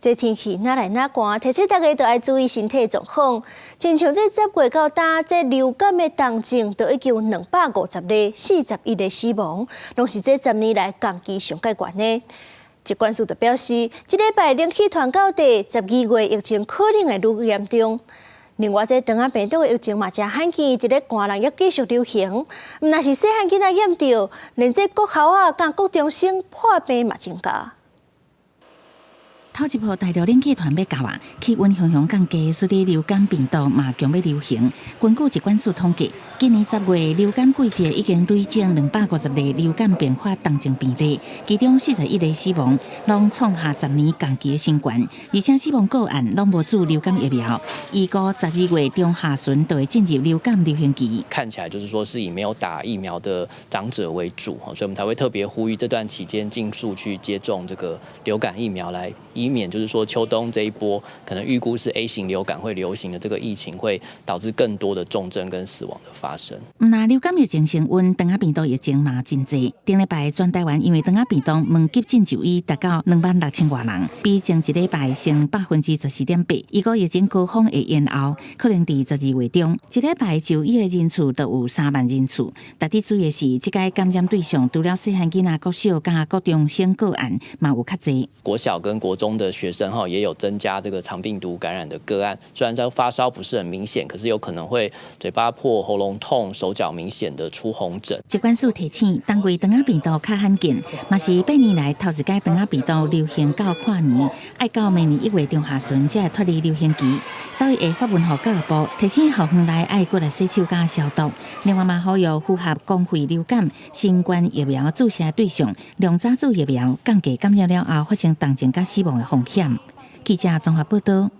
這天氣若來若寒，提醒大家都愛注意身體狀況。親像這10月到今，這流感的重症就已經有250例，41個死亡，攏是這10年來同期上蓋懸的。疾管署就表示，這禮拜冷氣團到底，12月疫情可能會愈嚴重。另外，這腸仔病毒的疫情嘛誠罕見，佇咧寒人猶繼續流行。毋但是細漢囡仔染著，連這國校仔佮國中生破病嘛增加。頭一波大陸冷氣團欲到啊，氣溫雄雄降低，使得流感病毒嘛強欲流行。根據疾管署統計，今年10月流感季節已經累積250例流感併發重症病例，其中41個死亡，攏創下10年同期的新高。而且死亡個案攏無注流感疫苗，預估12月中下旬就會進入流感流行期。看起來就是說是以沒有打疫苗的長者為主，所以我們才會特別呼籲這段期間盡速去接種這個流感疫苗，來以免就是說秋冬這一波可能預估是 A 型流感會流行的這個疫情，會導致更多的重症跟死亡的發生。毋但流感疫情升溫，腸仔病毒疫情嘛真濟。頂禮拜全台灣因為腸仔病毒門急診就醫達到26,000外人，比前一禮拜升14.8%。預估疫情高峰會延後，可能佇12月中。一禮拜就醫的人次都有3萬人次。特別注意的是，這個感染對象除了細漢囡仔、國小佮國中生個案，嘛有較濟。國小跟國中的學生哈也有增加這個腸病毒感染的個案，雖然說發燒不是很明顯，可是有可能會嘴巴破、喉嚨痛、手腳明顯的出紅疹。疾管署提醒，冬季腸仔病毒較罕見，嘛是8年來頭一擺腸仔病毒流行到跨年，愛到明年1月中下旬才會脫離流行期。所以會發文予教育部提醒校園內愛閣來洗手佮消毒。另外嘛，呼籲符合公費流感、新冠疫苗注射對象，量早注疫苗，降低感染了後發生重症佮死亡的風險。記者綜合報道。